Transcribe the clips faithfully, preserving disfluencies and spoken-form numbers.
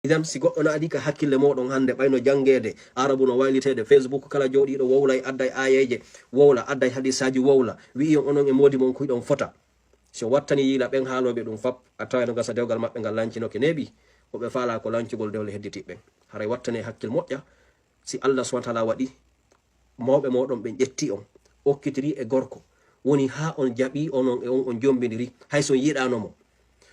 Idan, si goɗɗo naadi ka hakkille mooɗon hannde, ɓayno janngeede, Arabu no wayliteede, Facebook kala jooɗiiɗo wowlay, adday aayeeje, wowla, adday hadisaaji, wowla, wi'i on onon e moodi mon ko hiɗon fota. Si on wattani yiila ɓen haalooɓe ɗum fap, a taway no gasa dewgal maɓɓe ngal lancinoke neeɓi, ko ɓe faalaa ko lancugol dewle hedditiiɓe ɓen. Haray wattane hakkil moƴƴa, si Allah subhanahu wa ta'ala waɗi mawɓe mooɗon ɓen ƴetti on, okkitiri e gorko, woni haa on jaɓi onon e on, on jombindiri, hay so on yiɗaano mo.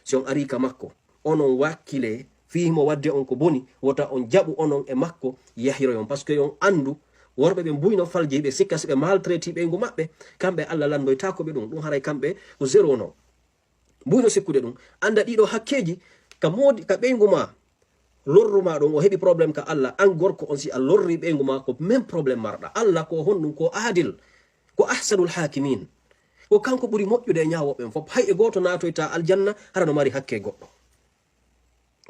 Si on arii ka makko, onon wakkile fii himo wadde on ko boni, wota on jaɓu onon e makko yahiroy on. Parce que on anndu, worɓe ɓe mbuyno falji, ɓe sikka si ɓe maltraiti ɓeyngu maɓɓe, kamɓe Allah lanndoytaako ɓe ɗum. Ɗum haray kamɓe ko zéro no. Mbuyno sikkude ɗum. Annda ɗiɗo hakkeeji, ka moodi, ka ɓeyngu ma, lorru ma ɗum, o heɓi problème ka Allah, an gorko on, si a lorri ɓeyngu ma, ko même problème marɗa. Allah ko honɗum? Ko aadil, ko ahsanul hakimin. Ko kanko ɓuri moƴƴude e ñaawooɓe ɓen fof. Hay e gooto naatoyta aljanna, hara no mari hakke goɗɗo.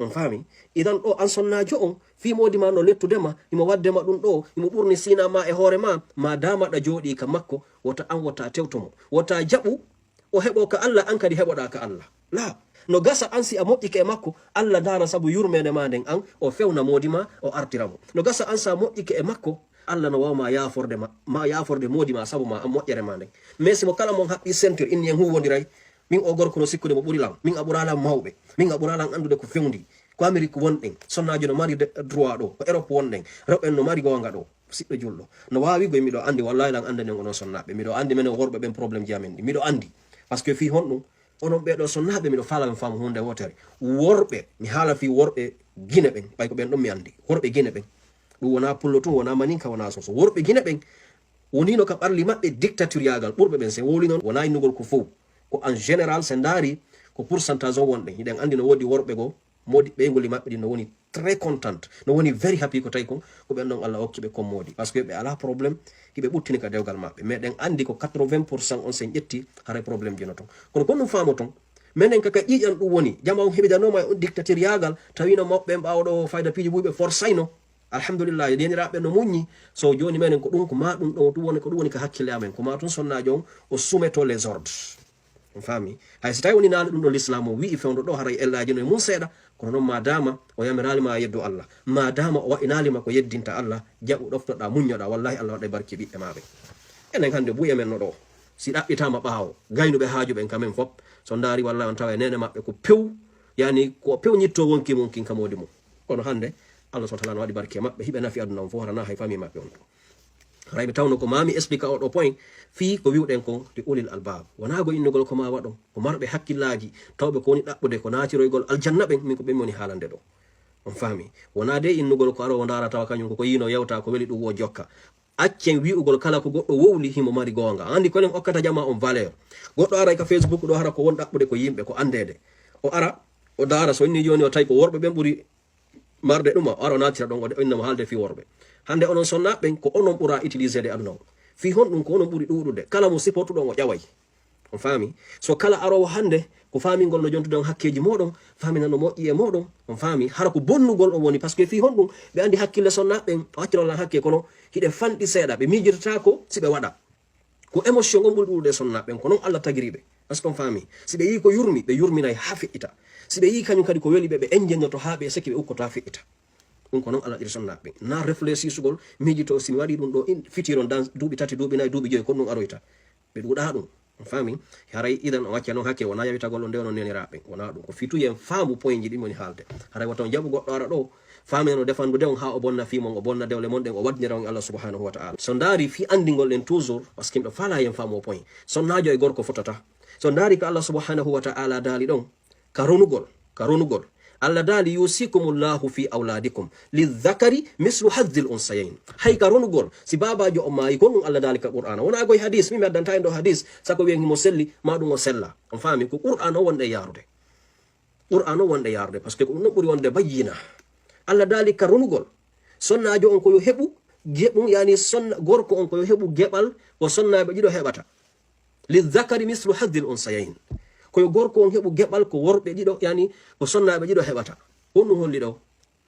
On faami? Idan ɗo an sonnaajo on, fii moodi ma no lettude ma, himo wadde ma ɗum ɗo, himo ɓurni siina ma e hoore ma, ma dama ɗa jooɗii ka makko, wota an wota tewto mo. Wota jaɓu, o heɓo ka Allah, an kadi heɓoɗa ka Allah. La, no gasa an si a moƴƴike e makko, Allah ndaara sabu yurmeende ma nden an, o fewna moodi ma, o artira mo. No gasa an sa moƴƴike e makko, Allah no waawa ma yaaforde ma, ma yaaforde moodi ma sabu ma an moƴƴere ma nden. Mais si mo kala mon haɓɓi sentir, inni en huwondiray, min o gorko no sikkude mo ɓuri lan, min a ɓura lan mawɓe, min a ɓura lan anndude ko fewndi, ko Amérique wonɗen, sonnaajo no mari de-, droit ɗo, ko Europe wonɗen, rewɓe en no mari goonga ɗo. Siɗɗo julɗo. No waawi goy miɗo anndi, wallahi lan anndani on onon sonnaaɓe. Miɗo anndi menen worɓe ɓen problème ji amen ɗi. Miɗo anndi. Parce que fii honɗum, onon ɓee ɗoo sonnaaɓe miɗo faalaa on faamu huunde wootere. Worɓe, mi haala fii worɓe Gine ɓen, ɓay ko ɓen ɗon mi anndi. Worɓe Gine ɓen. Ɗum wonaa pullo tun, wonaa maninka, wonaa soso. Worɓe Gine ɓen woniino ka ɓalli maɓɓe dictatureyaagal. Ɓurɓe ɓen, si wowli non, wonaa innugol ko fow. Ko en général, si ndaari, ko pourcentage on wonɗen. Hiɗen anndi no woodi worɓe goo, moodi ɓeyngu maɓɓe ɗin no woni très content, no woni very happy, ko tawi kon ko ɓen ɗon Allah okki ɓe kon moodi, parce que ɓe alaa problème, hiɓe ɓuttini ka dewgal maɓɓe. Mais ɗen anndi ko quatre-vingts pour cent on, si en ƴetti, haray problème ji no ton. Kono kon ɗum faamoton, menen ka, ka ƴiiƴan ɗum woni, jama on heɓidanooma e on dictatureyaagal, tawino mawɓe ɓen ɓaawo ɗo fayda piiji buy ɓe forsayno. Alhamdulillah, deniraaɓe no muññi, so jooni menen ko ɗum, ko maa ɗum ɗon, ɗum woni, ko ɗum woni ka hakkille amen, ko maa tun sonnaajo on o soumetto les ordres. On faami? Hay si tawi woni naali ɗum ɗo l'islam o wi'i fewndo ɗo, haray ellaaji no e mum seeɗa, kono noon ma dama o yamiraali ma a yeddu Allah, ma dama o wa'inaali ma ko yeddinta Allah, jaɓu ɗoftoɗa, muññoɗa, wallahi Allah waɗay barki ɓiɓɓe ma ɓen. Enen hannde buy e men no ɗo, si ɗaɓɓitaama ɓaawo, gaynuɓe haaju ɓen ka men fop, so ndaari wallahi on tawa e neene maɓɓe ko pew, yani ko pew ñitto wonki mum kin ka moodi mum. Kono hannde, Allah subhanahu wa ta'ala no waɗi barki e maɓɓe, hiɓe nafi aduna on fof, hara na hay famille maɓɓe on. Haray mi tawno ko maa mi explique oɗo point fii ko wi'uɗen kon li ulil albab. Wonaa go innugol ko maa waɗon, ko marɓe hakkillaaji, tawɓe ko woni ɗaɓɓude ko naatiroygol aljanna ɓen, min ko ɓen woni haalande ɗo. On faami? Wonaa de innugol ko aro o ndaara tawa kañum ko, ko yiino yewta, ko weli ɗum wo jokka. Accen wi'ugol kala ko goɗɗo wowli himo mari goonga. Anndi ko enen okkata jama on valeur. Goɗɗo aray ka Facebook ɗo hara ko won ɗaɓɓude ko yimɓe, ko anndeede. O ara, o ndaara so inni jooni o tawi ko worɓe ɓen ɓuri marde ɗum, o ara o naatira ɗon, o innamo haalde fii worɓe. Hannde onon sonnaaɓe ɓen, ko onon ɓura utiliser de aduna o. Fii honɗum? Ko onon ɓuri ɗuuɗude. Kala mo supportuɗon o ƴaway. On faami? So kala aroowo hannde, ko faamingol no jontude on hakkeeji mooɗon, faamina no moƴƴi e mooɗon, on faami? Hara ko bonnugol on woni, parce que fii honɗum? Ɓe anndi hakkille sonnaaɓe ɓen, o accirol lan hakke, kono hiɗe fanɗi seeɗa, ɓe miijirtaako si ɓe waɗa. Ko émotion on ɓuri ɗuuɗude e sonnaaɓe ɓen, ko non Allah tagiri ɓe. Est-ce que on faami? Si ɓe yii ko yurmi, ɓe yurminay haa feƴƴita. Si ɓe yii kañum kadi ko weli ɓe, ɓe enjeñoto haa ɓe seki ɓe ukkoto haa feƴƴita. Ɗum ko non Allah waɗiri sonnaaɓe ɓen. Na réfléchisugol, miijito si mi waɗi ɗum ɗo, in fitiron dans duuɓi tati, duuɓi nayi, duuɓi joyi, kon ɗum aroyta. Ɓe ɗuuɗaa ɗum. On faami? Haray idan on acca non hakke, wonaa yawitagol on nde onon neniraaɓe. Wonaa ɗum. Ko fii tun yen faamu point ji ɗin woni haalde. Haray wota on jaɓu goɗɗo ara ɗo, faamina no defandude on haa o bonna fii mon, o bonna dewle mon ɗen, o waddinira on e Allah subhanahu wa ta'ala. So ndaari fii anndingol ɗen toujours, parce que miɗo faalaa yen faamu o point. Sonnaajo e gorko fotata. So ndaari ko Allah subhanahu wa ta'ala daali ɗon, ka ronugol, ka ronugol. Allah daali, "Yusikumullahu fi awladikum, lidhakari mislu hazzil unsayayn." Hay ka ronugol, si baabaajo on maayi, ko ɗum Allah daali ka Qur'aana. Wonaa goy hadis, mi mi addanta en ɗo hadis, sako wiyen himo selli, ma ɗum o sella. On faami, ko Qur'aana o wonɗe yaarude. Qur'aana o wonɗe yaarude, parce que ko ɗum ɗon ɓuri wonde bayyina. Allah daali ka ronugol, sonnaajo on ko yo heɓu geɓum, yani sonna-, gorko on ko yo heɓu geɓal ko sonnaaɓe ɗiɗo heɓata. Lidhakari mislu hazzil unsayayn. Ko yo gorko on heɓu geɓal ko worɓe ɗiɗo, yani ko sonnaaɓe ɗiɗo heɓata. Honɗum holli ɗo?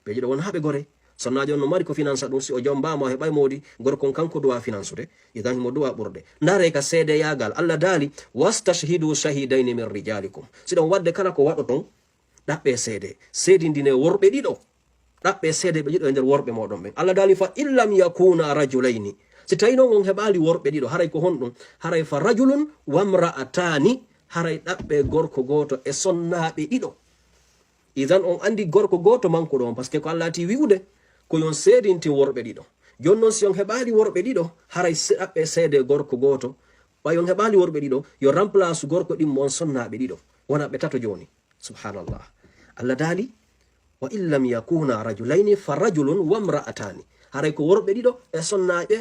Ɓe ɗiɗo wonaa ɓe gore. Sonnaajo on no mari ko finansa ɗum, si o jombaama o heɓay moodi, gorko on kanko duwa finansude, idan himo duwa ɓurde. Ndaaree ka seedeyaagal, Allah daali, "Wastashhidu shahidayni min rijalikum." Si ɗon waɗde kala ko waɗoton, ɗaɓɓee seede. Seedindinee worɓe ɗiɗo. Ɗaɓɓe seede ɓe ɗiɗo e nder worɓe mooɗon ɓen. Allah daali, "Fa in lam yakuna rajulayni." Si tawi non on heɓaali worɓe ɗiɗo, haray ko honɗum? Haray fa rajulun wamra'atani, haray ɗaɓɓe gorko gooto e sonnaaɓe ɗiɗo. Idan on andi gorko gooto mankuɗo on, parce que ko Allah ti wi'ude, ko yon seedintin worɓe ɗiɗo. Jon non si on heɓaali worɓe ɗiɗo, haray se-, ɗaɓɓe seede gorko gooto. Ɓay on heɓaali worɓe ɗiɗo, yo remplace gorko ɗin mo on sonnaaɓe ɗiɗo. Wona ɓe tato jooni. Subhanallah. Allah daali, "Wa in lam yakuna rajulayni fa rajulun wamra'atani." Haray ko worɓe ɗiɗo e sonnaaɓe,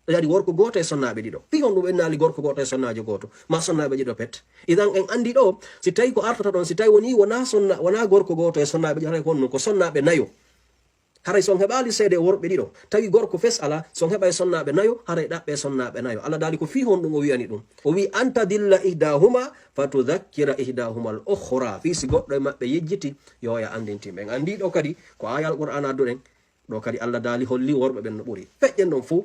yaani worko gooto e sonnaaɓe ɗiɗo. Fii honɗum en naali gorko gooto e sonnaajo gooto, ma sonnaaɓe ɗiɗo pet? Idan en andi ɗo, si tawi ko artata ɗon, si tawi woni wona sonna-, wona gorko gooto e sonnaaɓe ɗiɗo, haray ko honɗum? Ko sonnaaɓe nayo. Haray si on heɓaali seede worɓe ɗiɗo, tawi gorko fes alaa, si on heɓay sonnaaɓe nayo, haray ɗaɓɓe sonnaaɓe nayo. Allah daali ko fii honɗum o wi'ani ɗum? O wi'i, "An tadilla ihdahuma fa tudhakkira ihdahuma al-ukhra." Fii si goɗɗo e maɓɓe yejjiti, yo ya andintin ɓe. En andi ɗo kadi ko aaya Alqur'aana adduɗen. Ɗo kadi Allah daali holli worɓe ɓen no ɓuri. Feƴƴen ɗon fuu.